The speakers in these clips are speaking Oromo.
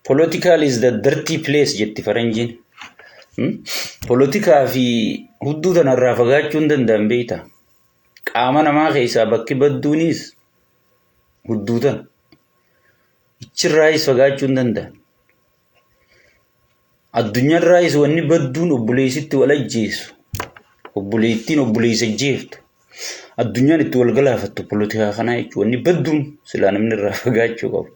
Political is the dirty place jetti faranjiin. Polotikaa fi hudduu tanarraa fagaachuu hin danda'an beektaa? Qaama namaa keessaa bakki badduunis hudduu tana. Ichirraayis fagaachuu hin danda'an. Addunyaarraayis wanni badduun obboleessitti wal ajjeesu, obboleettiin obboleessa ajjeeftu, addunyaan itti wal galaafattu polotikaa kanaa jechuudha. Wanni badduun silaa namni irraa fagaachuu qabu.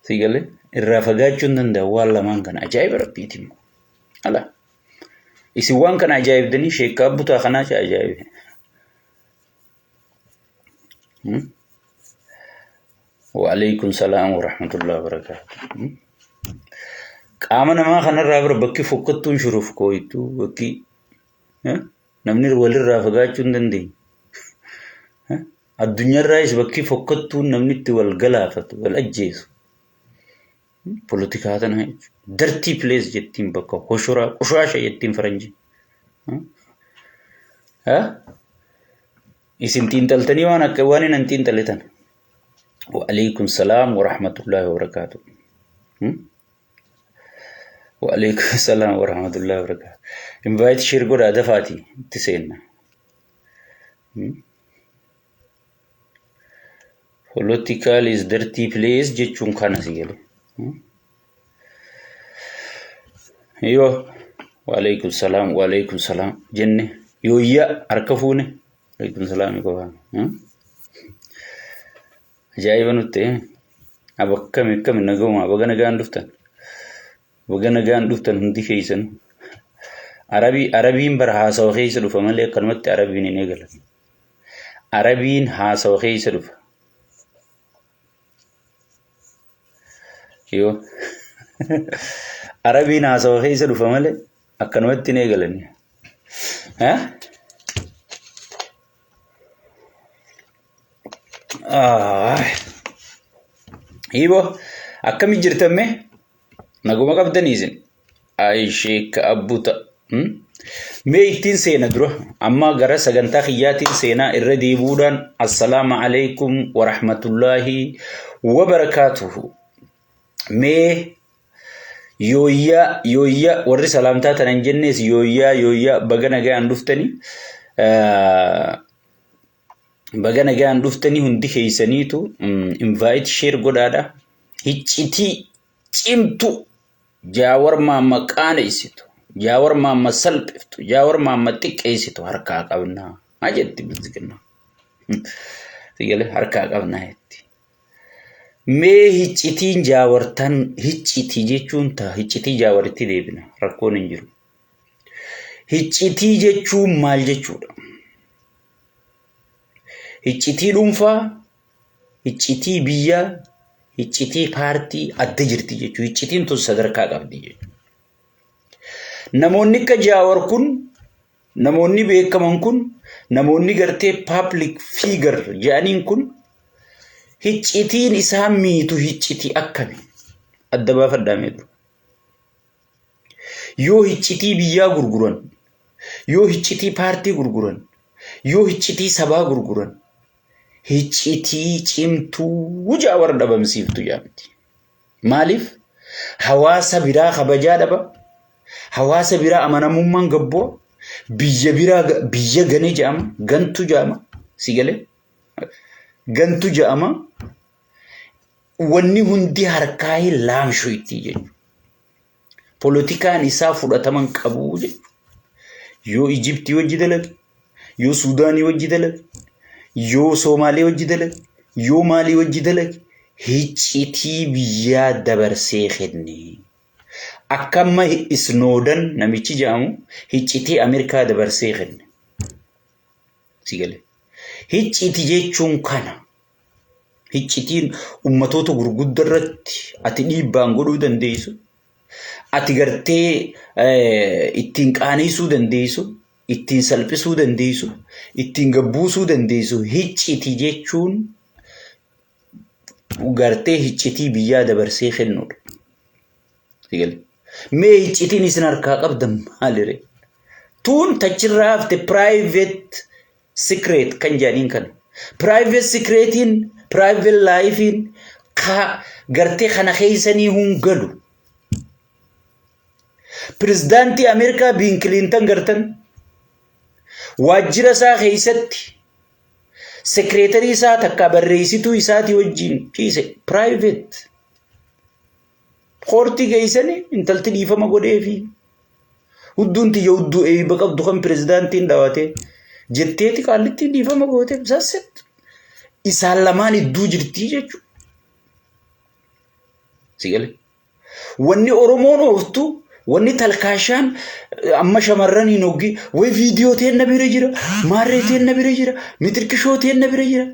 Si galee irraa fagaachuu hin danda'an waan lamaan kana ajaa'iba rabbiiti immoo. Ala isin waan kana ajaa'ibdanii sheekkaa butaa kanaa ajaa'ibe. Wa'alaikum salaam wa rahmatullahi wa barakaatuh. Qaama namaa kanarraa bira bakki fokkattuun shuruuf kooytu bakki namni walirraa fagaachuu hin dandeenye. Addunyaarraayis bakki fokkattuun namni itti wal galaafatu wal ajjeesu. Polotikaa tana jechuudha. Dirty place jettiin bakka hoshoraa qushaasha jettiin faranjiin. Isin xiinxaltanii waan akka waan hin xiinxalle tana. Wa'alaikum salaam wa rahmatullahi wa barakaatuh. Wa'alaikum salaam wa rahmatullahi wa barakaatuh. Invite share godhaa dafaati itti seenna. Political is dirty place jechuun kana si gale. Yoo waalaikum salaam waalaikum salaam jenne yooyyaa harka fuune waalaikum salaam qofaa. Ajaa'iba nutti aba akkami akkami naguma baga nagaan dhuftan baga nagaan dhuftan hundi keessan arabii arabiin bara haasawa keessa dhufa malee akkanumatti arabiin hin eegalan. Arabiin haasawa keessa dhufa. Yoo Arabiin haasawa keessa dhufa malee akkanumatti hin eegalani. Hiiboo akkami jirtan mee? Naguma qabdanii isin? Ayi sheekka abbuta. Mee ittiin seena dura amma gara sagantaa kiyyaatiin seenaa irra deebi'uudhaan assalaamu alaikum warahmatullaahi wabarakaatuhu. Mee yooyyaa yooyyaa warri salaamtaa tana hin jennees yooyyaa yooyyaa baga nagaan dhuftanii baga nagaan dhuftanii hundi keessaniitu invite share godhaadha. Hiccitii cimtuu Jaawar Maamma qaaneessitu, Jaawar Maamma salphiftu, Jaawar Maamma xiqqeessitu harkaa qabnaa jetti Biltsiginnaa. Sigalee harkaa qabnaa jetti. Mee hiccitiin jaawartan hiccitii jechuun ta'a hiccitii jaawaritti deebina rakkoon hin jiru. Hiccitii jechuun maal jechuudha? Hiccitii dhuunfaa Hiccitii biyyaa, hiccitii paartii adda jirti jechuudha. Hiccitiin tun sadarkaa qabdi jechuudha. Namoonni akka Jaawar kun, namoonni beekaman kun, namoonni gartee public figure jedhaniin kun hiccitiin isaan miitu hiccitii akkami? Adda baafadhaa mee dura. Yoo hiccitii biyyaa gurguran, yoo hiccitii paartii gurguran, yoo hiccitii sabaa gurguran, hiccitii cimtuu jaawar dhabamsiiftu jaamti. Maaliif? Hawaasa biraa kabajaa dhaba, hawaasa biraa amanamummaan gabboo, biyya biraa biyya gane jedhama, gantu jedhama, si galee? Gantu jedhama. Wanni hundi harkaa hin laamshoyti jechuudha. Polotikaan isaa fudhatama hin qabu jechuudha. Yoo Ijiptii wajji dalage, yoo Suudaanii wajji dalage, yoo Soomaalee wajji dalage, yoo maalii wajji dalage, hiccitii biyyaa dabarsee kenne. Akka amma Isnoodan namichi jedhamu hiccitii Ameerikaa dabarsee kenne. Si galee. Hicciti jechuun kana. Hiccitiin ummatoota gurgudda irratti ati dhiibbaan godhuu dandeessu, ati gartee ittiin qaaneessuu dandeessu, ittiin salphisuu dandeessu, ittiin gabbuusuu dandeessu hicciti jechuun gartee hiccitii biyyaa dabarsee kennuudha. Mee hiccitiin isin harkaa qabdan maalire? Tuun tachirraa hafte private secret kan jedhaniin kana. Private secretiin, private lifein ka gartee kana keessanii hun galu. Pirezidaantii Ameerikaa Biil Kiliintan gartan waajjira isaa keessatti sekireetarii isaa takka barreessituu isaatii wajjin ciise private. Koortii geessanii intalti dhiifama godheefi hudduun tiyya hudduu eeyba qabdu kan pirezidaantiin dhawate jetteeti qaallittiin dhiifama gooteef sasset. Isaan lamaan idduu jirtii jechuudha. Si galee? Wanni Oromoon ooftu wanni talkaashaan amma shamarraniin hoggi way viidiyoo teenna bira jira, maarree teenna bira jira, mixirqishoo teenna bira jira.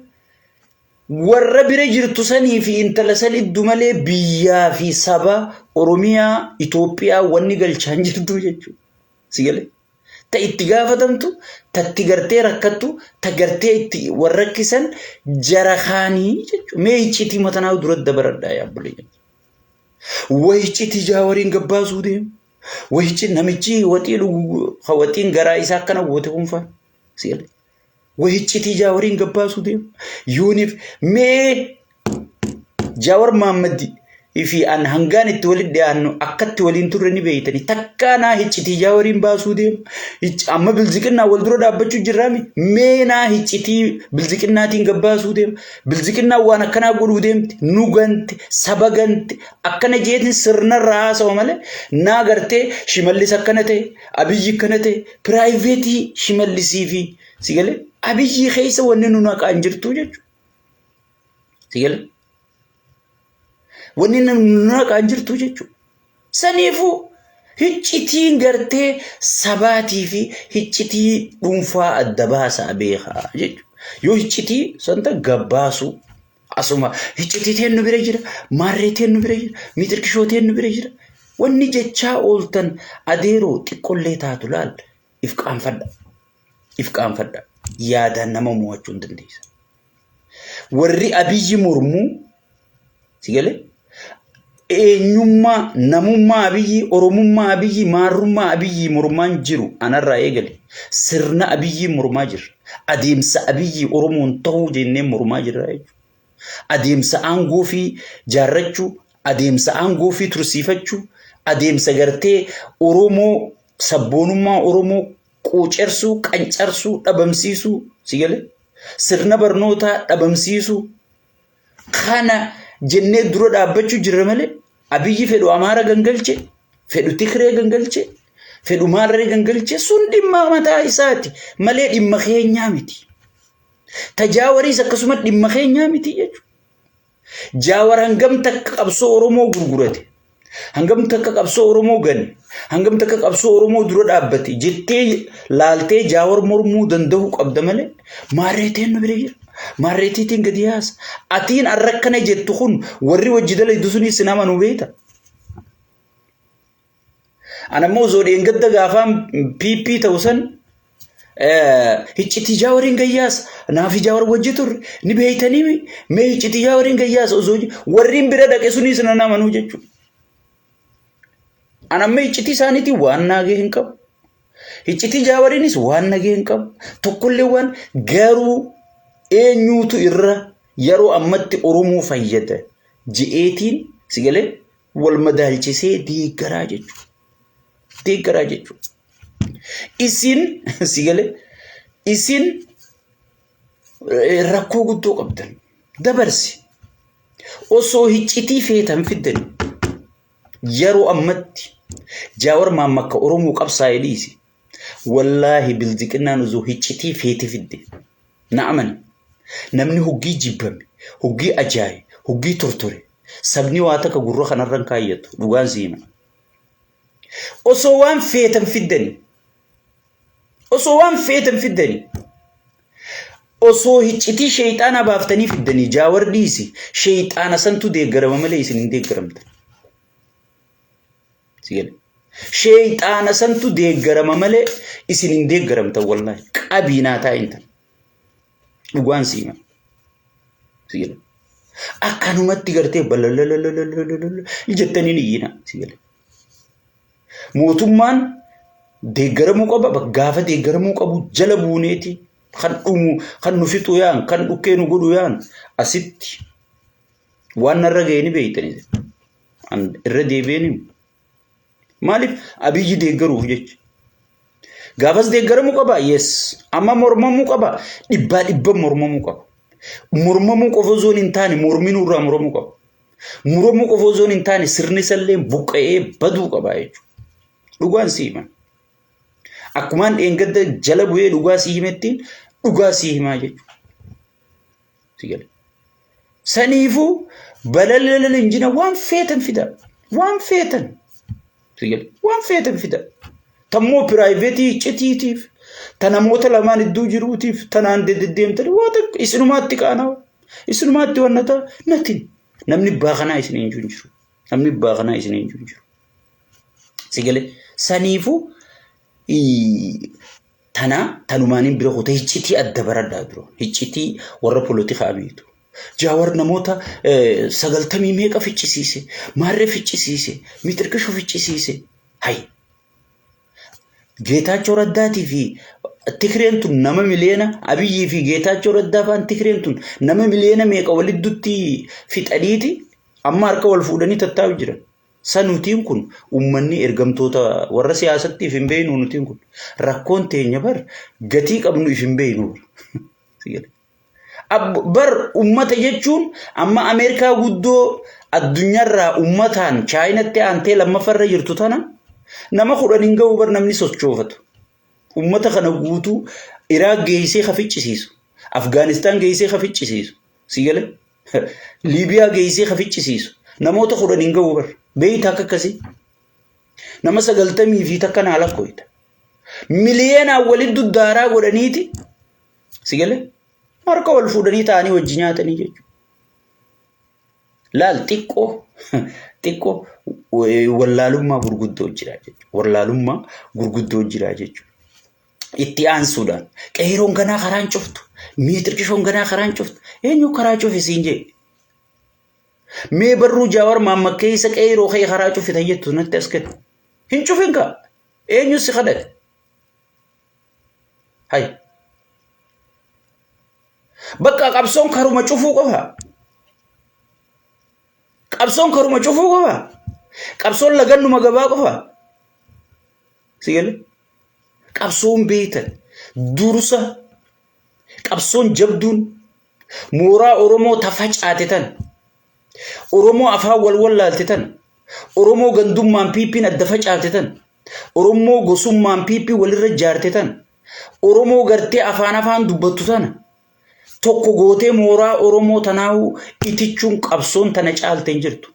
Warra bira jirtu sanii fi intala san iddu malee biyyaa fi saba Oromiyaa Itoophiyaa wanni galchaan jirtu jechuudha. Si galee? Ta itti gaafatamtu, ta itti gartee rakkattu, ta gartee itti warra rakkisan jara kaanii jechuudha. Mee iccitii matanaa dura dabaradhaa yaabbolee. Way iccitii jaawariin gabbaasuu deemu. Way iccitii namichi waxii dhugu ka waxiin garaa isaa akkana goote kun fa'a. Si galee? Way iccitii jaawariin gabbaasuu deemu. Yooniif mee Jaawar Mahammad fi an hangaan itti walitti dhiyaannu akkatti waliin turre ni beeytani. Takkaa naa hiccitii jaawariin baasuu deemu. Amma bilziqinnaa wal dura dhaabbachuu jirraami. Mee naa hiccitii bilziqinnaatiin gabbaasuu deema. Bilziqinnaan waan akkanaa godhuu deemti. Nu gante, saba gante, akkana jeetiin sirnarraa haasawa malee naa gartee Shimallis akkana ta'e, Abiyyi akkana ta'e, piraayiveetii Shimallisii fi si galee Abiyyi keessa wanni nu naqaan jirtu jechuudha. Si galee? Wanni nu naqaan jirtu jechuudha. Saniifuu hiccitiin gartee sabaatii fi hiccitii dhuunfaa adda baasaa beekaa jechuudha. Yoo hiccitii santa gabbaasuu asuma hiccitii teen nu bira jira, maarree teen nu bira jira, mixirkishoo teen nu bira jira. Wanni jechaa ooltan adeeroo xiqqollee taatu laal if qaanfadha. If qaanfadha. Yaadaan nama mo'achuu hin dandeessan. Warri Abiyyi mormuu si galee eenyummaa namummaa Abiyyi Oromummaa Abiyyi maarrummaa Abiyyi mormaan jiru anarraa eegale sirna Abiyyi mormaa jirra. Adeemsa Abiyyi Oromoon ta'uu jennee mormaa jirra jechuudha. Adeemsa aangoo fi jaarrachuu, adeemsa aangoo fi tursiifachuu, adeemsa gartee Oromoo sabboonummaa Oromoo quucersuu, qancarsuu, dhabamsiisuu si galee sirna barnootaa dhabamsiisuu kana jennee dura dhaabbachuu jirra malee Abiyyi fedhu Amaara gangalche, fedhu Tigree gangalche, fedhu Maarree gangalche sun dhimma mataa isaati malee dhimma keenyaa miti. Tajaawariis akkasuma dhimma keenyaa miti jechuudha. Jaawar hangam takka qabsoo Oromoo gurgurate, hangam takka qabsoo Oromoo gane, hangam takka qabsoo Oromoo dura dhaabbate jettee laaltee Jaawar mormuu danda'uu qabda malee maarreeteen nu bira jira. Maarreetiitiin gadi yaasa. Atiin arra akkana jettu kun warri wajji dalaydu sunis sin amanu beekta. Ana immoo osoo dheengadda gaafaan PP ta'u san hiccitii jaawariin gayyaasa naaf jaawar wajji turre ni beeytanii mee hiccitii jaawariin gayyaasa osoo warriin bira dhaqe sunis nan amanuu jechuudha. Ana amma hiccitii isaaniitiin waan naagee hin qabu. Hiccitii jaawariinis waan nagee hin qabu. Tokkollee waan garuu eenyuutu irra yeroo ammatti Oromoo fayyada je'eetiin si galee wal madaalchisee deeggaraa jechuudha. Deeggaraa jechuudha. Isin si galee isin rakkoo guddoo qabdan dabarsi. Osoo hiccitii feetan fiddan yeroo ammatti Jaawar Maamma akka Oromoo qabsaa'e dhiisi. Wallaahi bilziqinnaan osoo hiccitii feete fidde. Na amani. Namni hoggii jibbame, hoggii ajaaye, hoggii tortore sabni waa takka gurra kanarra hin kaayyatu dhugaan si hima. Osoo waan feetan fiddani osoo waan feetan fiddani osoo hiccitii sheeyxaanaa baaftanii fiddanii jaawar dhiisi sheeyxaana santu deeggarama malee isin hin deeggaramtan. Si gale. Sheeyxaana santu deeggarama malee isin hin deeggaramtan wallaahi qabii naa taa'in tan. Dhugaan si hima. Si gale. Akkanumatti gartee balalalalalalalala jettanii ni iyyina. Si gale. Mootummaan deeggaramuu qaba gaafa deeggaramuu qabu jala buuneeti kan dhumu kan nu fixu yaan kan dhukkee nu godhu yaan asitti waan narra ga'e ni beeytani. An irra deebi'een himu. Maaliif? Abiyyi deeggaruuf jecha. Gaafas deeggaramuu qaba? Yes. Amma mormamuu qaba? Dhibbaa dhibba mormamuu qaba. Mormamuu qofa osoo hin taane morminuu irraa muramuu qaba. Muramuu qofa osoo hin taane sirni isallee buqqa'ee baduu qaba jechuudha. Dhugaan si hima. Akkumaan dheengadda jala bu'ee dhugaa si himetti dhugaa si himaa jechuudha. Si gale. Saniifuu balalala hin jina waan feetan fida. Waan feetan. Si gale. Waan feetan fida. Tammoo piraayiveetii iccitiitiif ta namoota lamaan iddoo jiruutiif tanaan deddeemtanii waa takka isinumaatti qaanawa. Isinumaatti wannata nati. Namni baakanaa isin hin jiru. Namni baakanaa isin hin jiru. Si gale. Saniifuu tana tanumaaniin bira kutee hiccitii adda baradhaa dura. Hiccitii warra polotikaa beektu. Jaawar namoota 90 meeqa ficcisiise, maarree ficcisiise, miixirqisho ficcisiise. Hay! Geetaachoo Raddaatii fi Tigreen tun nama miliyoona Abiyyii fi Geetaachoo Raddaa faan Tigreen tun nama miliyoona meeqa waliddutti fixaniiti amma harka wal fuudhanii tattaa'u jiran. Sa nutiin kun uummanni ergamtoota warra siyaasatti if hin beeknu nutiin kun rakkoon teenya bar gatii qabnu if hin beeknu bar. Bar uummata jechuun amma Ameerikaa guddoo addunyaarraa uummataan Chaayinatti aantee lammaffarra jirtu tana nama 10 hin ga'u bar namni sochoofatu. Uummata kana guutuu Iraaq geessee ka ficcisiisu, Afgaanistaan geessee ka ficcisiisu, si galee Liibiyaa geessee ka ficcisiisu namoota 10 hin ga'u bar. Beeyta akka akkasii. Nama 90 fi takka naa lakkooyta. Miliyeenaan walitti duddaaraa godhaniiti si galee harka wal fuudhanii taa'anii wajji nyaatanii jechuudha. Laal xiqqoo xiqqoo wallaalummaa gurguddoo jira jechuudha. Wallaalummaa gurguddoo jira jechuudha. Itti aansuudhaan qeeroon ganaa karaan cuftu miitirqishoon ganaa karaan cuftu eenyu karaa cufi siin jee. Mee barruu Jaawar Mahammad keessa qeeroo kee karaa cufi tayyattu natti as kennu. Hin cufin kaa eenyu si kadhate. Hay. Bakka qabsoon karuma cufuu qofa. Qabsoon karuma cufuu qofa. Qabsoon lagannuma gabaa qofa. Si galee? Qabsoon beektan dursa qabsoon jabduun mooraa Oromoo ta facaate tan Oromoo afaan wal wallaalte tan Oromoo gandummaan piippiin adda facaate tan Oromoo gosummaan piippii walirra jaarte tan Oromoo gartee afaan afaan dubbattu tana tokko gootee mooraa Oromoo tanaa'uu itichuun qabsoon tana caalte hin jirtu.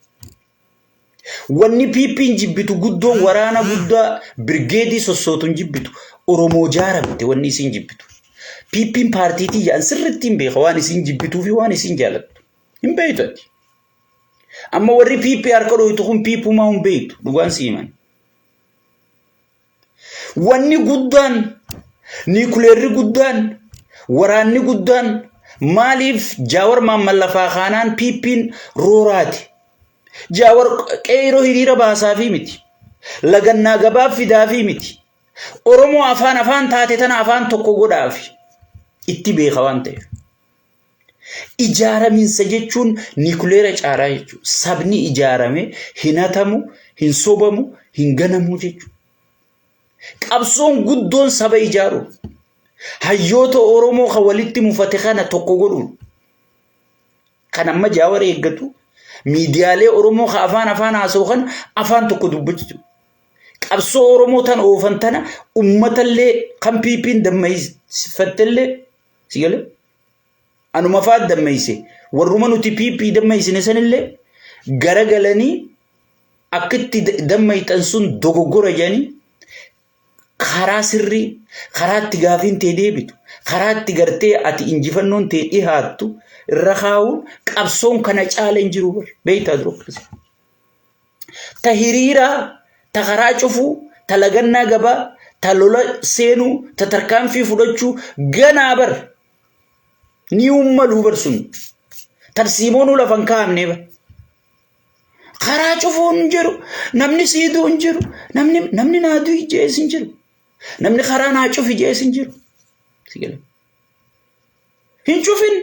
Wanni PPn jibbitu guddoon waraana guddaa birgeedii sossootu hin jibbitu. Oromoo jaaramte wanni isiin jibbitu. PPn paartii tiyya an sirriitti hin beeka waan isiin jibbituu fi waan isiin jaalattu. Hin beektu ati. Amma warri PP harka dhooytu kun PPumaa hin beektu dhugaan si himan. Wanni guddaan niikuleerri guddaan waraanni guddaan maaliif Jaawar Maamman lafaa kaanaan PPn rooraati. Jaawar qeeroo hiriira baasaafii miti. Lagannaa gabaa fidaafii miti. Oromoo afaan afaan taate tana afaan tokko godhaafi. Itti beeka waan ta'eef. Ijaaraminsa jechuun niikuleera caaraa jechuudha. Sabni ijaarame hin hatamu, hin sobamu, hin ganamu jechuudha. Qabsoon guddoon saba ijaaru. Hayyoota Oromoo kan walitti mufate kana tokko godhuun. Kan amma Jaawar eeggatu miidiyaalee Oromoo kan afaan afaan haasa'u kana afaan tokko dubbachuu. Qabsoo Oromoo tan oofan tana uummatallee kan PPn dammeeffattellee si galee anuma fa'aa dammeeyse warruma nuti PP dammeeysine sanillee garagalanii akka itti dammeeyxan sun dogoggora jedhanii karaa sirrii karaa itti gaafiin tee deebitu karaa itti gartee ati injifannoon tee dhihaattu irra kaa'uun qabsoon kana caala hin jiru bar beektaa dura akkasii. Ta hiriiraa ta karaa cufuu ta lagannaa gabaa ta lola seenuu ta tarkaanfii fudhachuu ganaa bar ni uummaluu bar sun tarsiimoonuu lafa hin kaa'amnee bar. Karaa cufuun hin jiru namni siiduu hin jiru namni namni naa du'i jees hin jiru namni karaa naa cufi jees hin jiru. Si galee? Hin cufin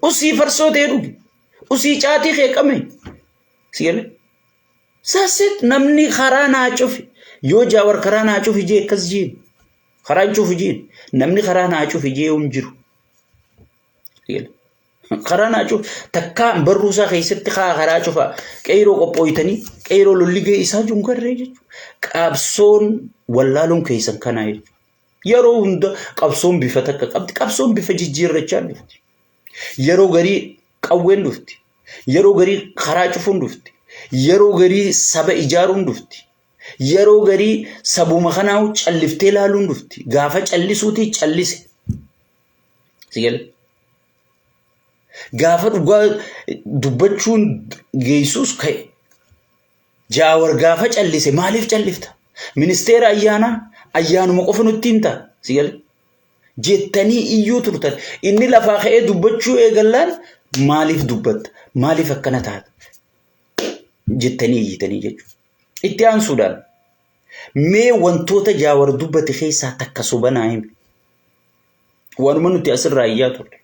usii farsoo tee dhugi usii caatii kee qame si galee? Sassit namni karaa naa cufi yoo Jaawar karaa naa cufi jee akkas jeen karaa hin cufu jeen namni karaa naa cufi jee hin jiru. Karaa naa cufi takkaa barruu isaa keessatti kaa karaa cufa qeyroo qophooytanii qeyroo lolli ga'e isaa jungarree jechuudha. Qabsoon wallaaluun keessan kanaa jechuudha. Yeroo hunda qabsoon bifa takka qabdi. Qabsoon bifa jijjiirrachaa dhufti. Yeroo garii qawween dhufti. Yeroo garii karaa cufuun dhufti. Yeroo garii saba ijaaruun dhufti. Yeroo garii sabuma kanaa calliftee laaluun dhufti. Gaafa callisuutii callise. Si gale? Gaafa dhugaa dubbachuun geessus ka'e. Jaawar gaafa callise maaliif callifta? Ministeera ayyaanaa ayyaanuma qofa nutti himta. Si gale? Jettanii iyyuu turtan. Inni lafaa ka'ee dubbachuu eegallaan maaliif dubbatta? Maaliif akkana taata? Jettanii iyyitanii jechuudha. Itti aansuudhaan mee wantoota Jaawar dubbate keessaa takka soba naa himi. Waanuma nuti asirraa iyyaa turre.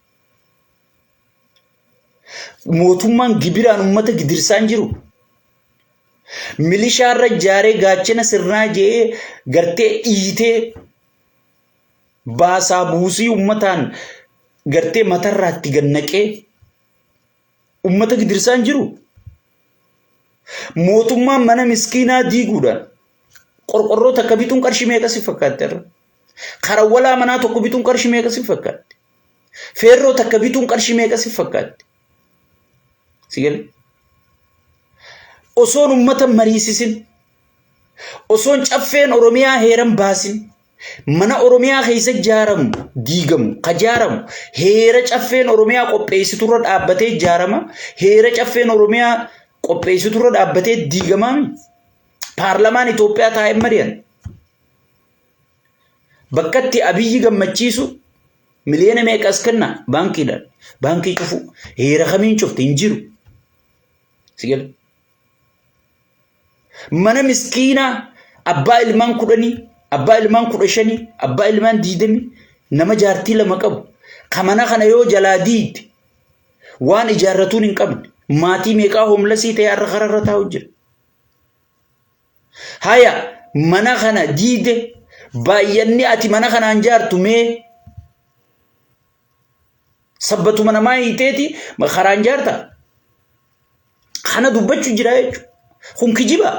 Mootummaan gibiraan uummata gidirsaan jiru. Milishaarra ijaaree gaachana sirnaa je'ee gartee dhiitee baasaa buusii uummataan gartee matarraatti gannaqee uummata gidirsaan jiru. Mootummaan mana miskiinaa diiguudhaan qorqorroo takka bituun qarshii meeqa si fakkaatti irra? Karawwalaa manaa tokko bituun qarshii meeqa si fakkaatti? Feerroo takka bituun qarshii meeqa si fakkaatti? Si gale? Osoon uummata mariisisin, osoon caffeen Oromiyaa heeran baasin, mana Oromiyaa keessa ijaaramu diigamu, ka ijaaramu heera caffeen Oromiyaa qopheessiturra dhaabbatee ijaarama, heera caffeen Oromiyaa qopheessiturra dhaabbatee diigamaami. Paarlamaan Itoophiyaa taa'ee mari'an. Bakka itti Abiyyi gammachiisu miliyoona meeqa as kenna baankiidhaan. Baankii cufu heera kamiin cufte hin jiru. Si gala. Mana miskiinaa abbaa ilmaan 10, abbaa ilmaan 15, abbaa ilmaan 20 nama jaartii lama qabu. Ka mana kana yoo jalaa diigde waan ijaarratuun hin qabne maatii meeqaa hoomlasii ta'e har'a kararra taa'u jira. Haya mana kana diide baay'anni ati mana kanaan jaartu mee sabbatuma namaa hiiteeti karaan jaarta. Kana dubbachuu jira jechuudha. Kun kijiba.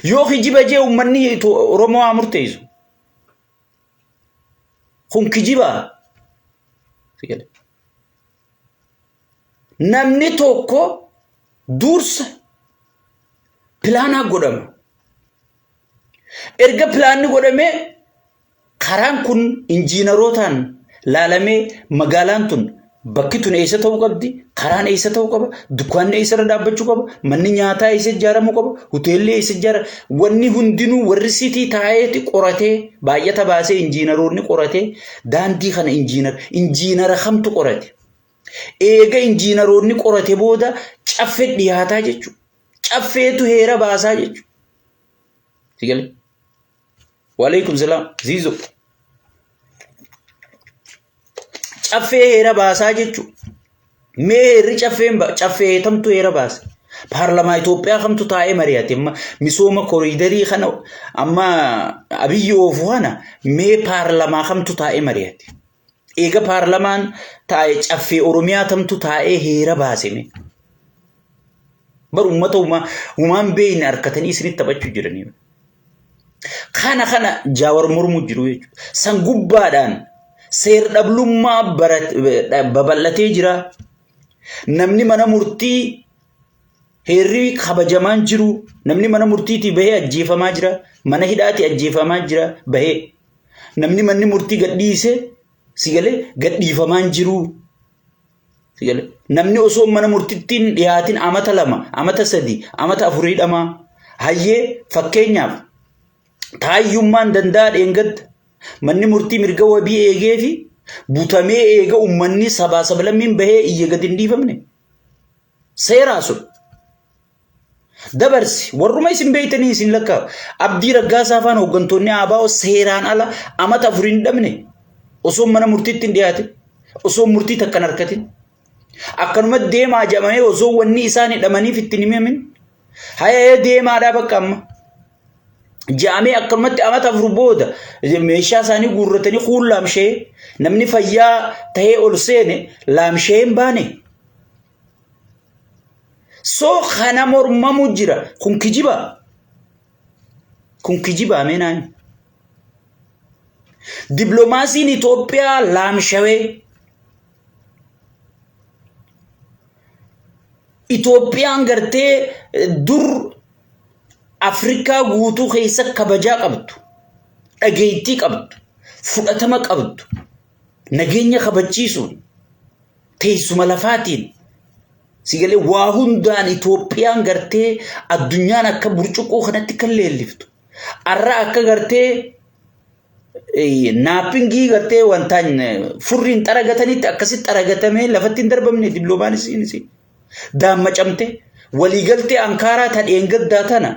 Yoo kijiba jee uummanni Oromoo haa murteessu. Kun kijiba. Namni tokko dursa pilaanaa godhama. Erga pilaanni godhamee karaan kun injiinarootaan laalamee magaalaan tun bakki tun eessa ta'uu qabdi, karaan eessa ta'uu qaba, dukkaanni eessa irra dhaabbachuu qaba, manni nyaataa eessa ijaaramuu qaba, hoteelli eessa ijaara, wanni hundinuu warri sitii taa'eeti qoratee baay'ata baasee injiinaroonni qoratee daandii kana injiinara kamtu qorate. Eega injiinaroonni qorate booda caffe dhiyaataa jechuudha. Caffeetu heera baasaa jechuudha. Si galee? Waalaikum salaam. Ziizo. Caffee heera baasaa jechuudha. Mee heerri caffeen caffee kamtu heera baase? Paarlamaa Itoophiyaa kamtu taa'ee mari'ate amma misooma koriidarii kana amma Abiyyi oofu kana mee paarlamaa kamtu taa'ee mari'ate? Eega paarlamaan taa'e caffee Oromiyaa tamtu taa'ee heera baase mee? Bar uummata humaan beeyne harkatanii isinitti taphachuu jiranii. Kana kana Jaawar mormuu jiru jechuudha. San gubbaadhaan seer dhablummaa babal'atee jira. Namni mana murtii heerri kabajamaan jiru. Namni mana murtiitii bahee ajjeefamaa jira. Mana hidhaatii ajjeefamaa jira bahee. Namni manni murtii gadhiise si galee gadhiifamaa hin jiru. Si galee namni osoo mana murtiitti hin dhiyaatin amata 2, amata 3, amata 4 hidhamaa. Hayyee fakkeenyaaf taayyummaan danda'a dheengadda manni murtii mirga wabii eegee fi butamee eega uummanni sabaa sablammiin bahee iyya gadi hin dhiifamne. Seeraa sun. Dabarsi warruma isin beektanii isin lakkaa Abdii Raggaasaa faan hooggantoonni ABO seeraan ala amata 4 hin dhabne osoo mana murtiitti hin dhiyaatin osoo murtii takka hin argatin akkanuma deemaa jedhamee osoo wanni isaan hidhamaniif itti hin himamin Haya deemaadhaa bakka amma. Ja'amee akkanumatti amata 4 booda meeshaa isaanii guurratanii kuun laamshee namni fayyaa tahee ol seene laamshee hin baane. So kana mormamu jira. Kun kijiba. Kun kijiba ameenaan. Dippiloomaasiin Itoophiyaa laamshawee. Itoophiyaan gartee dur Afrikaa guutuu keessa kabajaa qabdu, dhageettii qabdu, fudhatama qabdu, nageenya kabachiisuun, teessuma lafaatiin sigalee waa hundaan Itoophiyaan gartee addunyaan akka burcuqqoo kanatti kan leelliftu. Arra akka gartee naappingii gartee wantaan furriin xaragatanitti akkasitti xaragatamee lafatti hin darbamne dippiloomaasiin isii. Daammacamte waliigaltee Ankaaraa ta dheengaddaa tana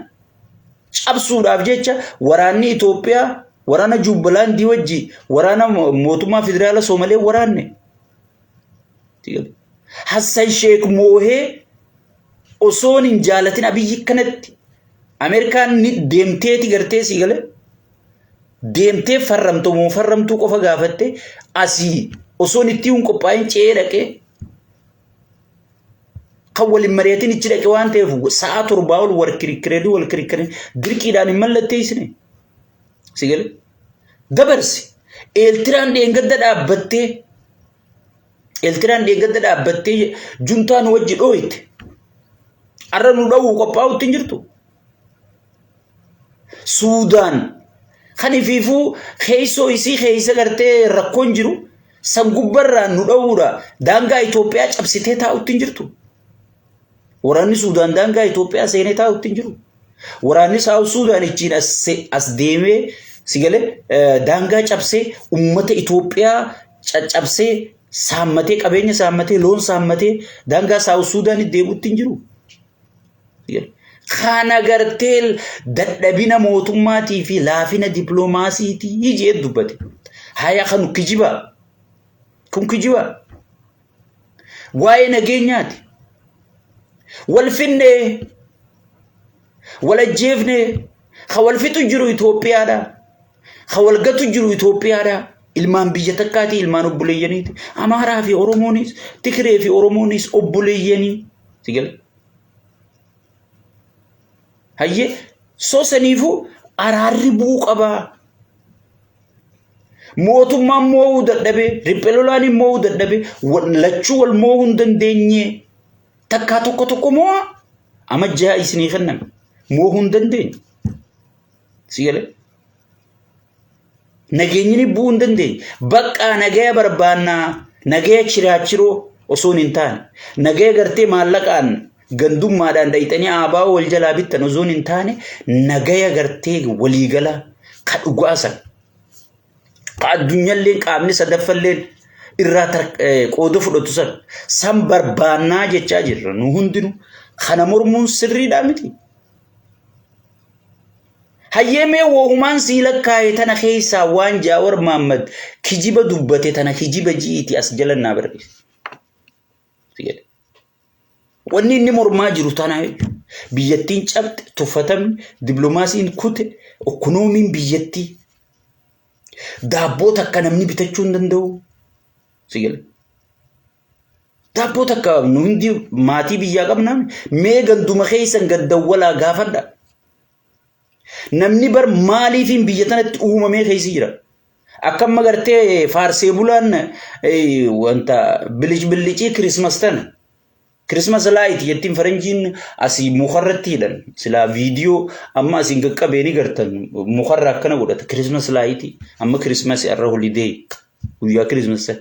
cabsuudhaaf jecha waraanni Itoophiyaa waraana Juubbalaandii wajji waraana mootummaa federaala Soomalee waraanne. Hassan Sheek moohee osoon hin jaalatin Abiyyi kanatti Ameerikaan ni deemteeti gartee sii galee deemtee farramtu moo farramtuu qofa gaafatte asii osoon itti hin qophaa'in ce'ee dhaqee kan waliin mari'atin ichi dhaqe waan ta'eef sa'a 7 ol wal kirikkireedii wal kirikkireedii dirqiidhaan hin mallatteessine. Si galee dabarsi Eeltiraan dheengadda dhaabbattee Eeltiraan dheengadda dhaabbattee juntaa nu wajji dhooyte. Arra nu dhowwu qophaa'utti hin jirtu. Suudaan kan ifiifuu keessoo isii keessa gartee rakkoon jiru san gubbarraa nu dhowwuudha daangaa Itoophiyaa cabsitee taa'utti hin jirtu. Waraanni Suudaan daangaa Itoophiyaa seenee taa'utti hin jiru. Waraanni Saawut Suudaan ittiin as deemee si galee daangaa cabsee uummata Itoophiyaa caccabsee saammatee qabeenya saammatee loon saammatee daangaa Saawut Suudaanitti deebi'utti hin jiru. Kana gartee dadhabina mootummaatii fi laafina dippiloomaasiitii jee dubbate. Haya kan kijibaa. Kun kijibaa. Waa'ee nageenyaati. Wal finnee, wal ajjeefnee, ka wal fixu jiru Itoophiyaadha. Ka wal gatu jiru Itoophiyaadha. Ilmaan biyya takkaati, ilmaan obboleeyyaniiti. Amaaraa fi Oromoonis, Tigree fi Oromoonis obboleeyyanii. Si gala? Hayyee soo saniifuu araarri bu'uu qabaa. Mootummaan moo'uu dadhabee, riphee lolaan moo'uu dadhabee, lachuu wal moo'uu hin dandeenye. Takkaa tokko tokko moo'a amma ja'a isinii kenname moo'uu hin dandeenye. Si galee? Nageenyi bu'uu hin dandeenye. Baqqaa nagaya barbaannaa nagaya chiraachiroo osoo hin taane nagaya gartee maallaqaan gandummaadhaan dhayxanii aabaa'oo wal jalaa bittan osoo hin taane nagaya gartee waliigalaa ka dhugaa san ka addunyalleen qaamni sadaffalleen irraa qooda fudhatu san san barbaannaa jechaa jirra nu hundinuu kana mormuun sirriidhaa miti. Hayyee mee woohumaan sii lakkaa'e tana keessaa waan Jaawar Maammad kijiba dubbate tana kijiba ji'iiti as jala naa barreessi. Wanni inni mormaa jiru tana jechuudha. Biyyattiin cabxe, tuffatamni, dippiloomaasiin kute, ikkonoomiin biyyattii daabboo takka namni bitachuu hin danda'u. Si gala. Daabboo takka nu hundi maatii biyyaa qabnaa mee ganduma keessan gaddawwalaa gaafadha. Namni bar maaliifiin biyya tanatti uumamee keessa jira. Akka amma gartee faarsee bulaan wanta bilic bilicii kirismas tana. Kirismas laayit jettiin faranjiin asii mukarratti hidhan. Silaa viidiyoo amma asiin qaqqabee ni gartan mukarra akkana godhata. Kirismas laayitii amma kirismas irra holidee guyyaa kirismas sana.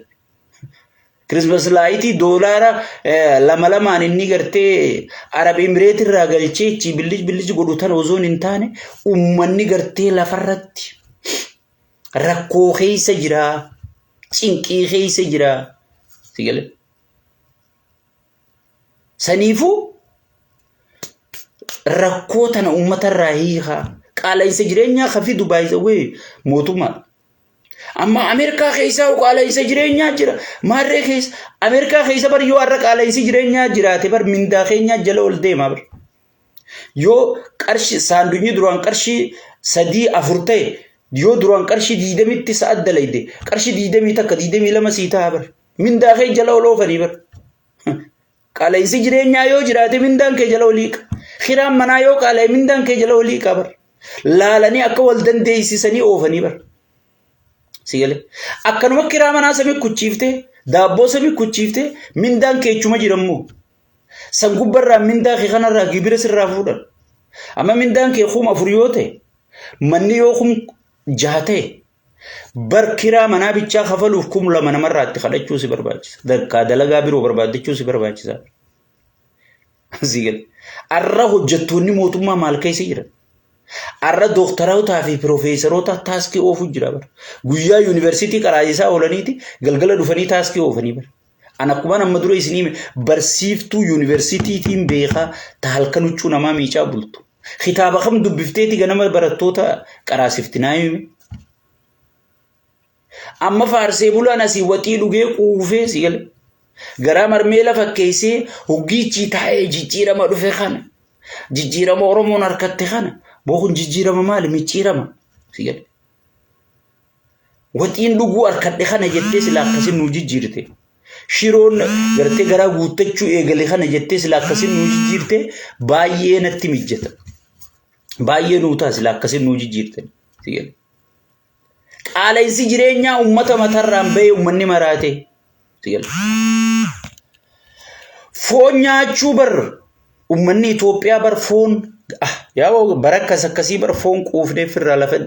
Kirismas laayitii doolaara lama lamaan inni gartee Arab Imireet irraa galchee ichi billic billic godhu tana osoo hin taane uummanni gartee lafarratti rakkoo keessa jira cinqii keessa jira. Si galee? Saniifuu rakkoo tana uummatarraa hiikaa qaala'insa jireenyaa ka fidu baay'isawwee mootummaa. Amma Ameerikaa keessaa qaala'insa jireenyaa jira. Maarree keessa Ameerikaa keessa bar yoo har'a qaala'insi jireenyaa jiraate bar mindaa keenyaa jala ol deema bar. Yoo qarshii saandunyi duraan qarshii sadii afur ta'e, yoo duraan qarshii 20tti sa'a dalayde, qarshii 21, 22 sii ta'a bar. Mindaa kee jala ol oofanii bar. Qaala'insi jireenyaa yoo jiraate mindaan kee jala olii qa. Kiraan manaa yoo qaala'e mindaan kee jala olii qa bar. Laalanii akka wal dandeessisanii oofanii bar. Si galee. Akkanuma kiraa manaa samii kuchiiftee, daabboo samii kuchiiftee, mindaan kee ichuma jirammoo. San gubbarraa mindaa kee kanarraa gibira sirraa fuudhan. Amma mindaan kee 4000 yoo ta'e, manni yoo 6000 ta'e, bar kiraa manaa bichaa kafaluuf 2000 namarraa itti kadhachuu si barbaachisa. Dakkaa dalagaa biroo barbaaddachuu si barbaachisa. Si gale. Arra hojjettoonni mootummaa maal keessa jiran? Arra dooktarootaa fi piroofeesaroota taaskii oofuu jira bara. Guyyaa yuunivarsiitii qaraasisaa oolaniiti galgala dhufanii taaskii oofanii bara. An akkumaan amma dura isinii hime barsiiftuu yuunivarsiitiitiin beekaa ta halkan huccuu namaa miicaa bultu. Kitaaba kam dubbifteeti ganama barattoota qaraasifti naa himi. Amma faarsee bulaan asii waxii dhugee quufee si gale. Garaa marmeela fakkeessee hoggiichii taa'ee jijjiirama dhufe kana. Jijjiirama Oromoon harkatte kana. Boo kun jijjiirama maali? Micciirama. Si gale. Waxiin dhuguu harkadhe kana jettee sila akkasin nuu jijjiirte. Shiroon gartee garaa guuttachuu eegale kana jettee sila akkasin nuu jijjiirte, baay'ee natti mijjata. Baay'ee nuu ta'a sila akkasin nuu jijjiirte. Si gale. Qaala'insi jireenyaa uummata matarraan bahee uummanni maraate. Si gale. Foon nyaachuu bar uummanni Itoophiyaa bar foon, ah, yaa bara akkas akkasii bar foon quufnee firraa lafa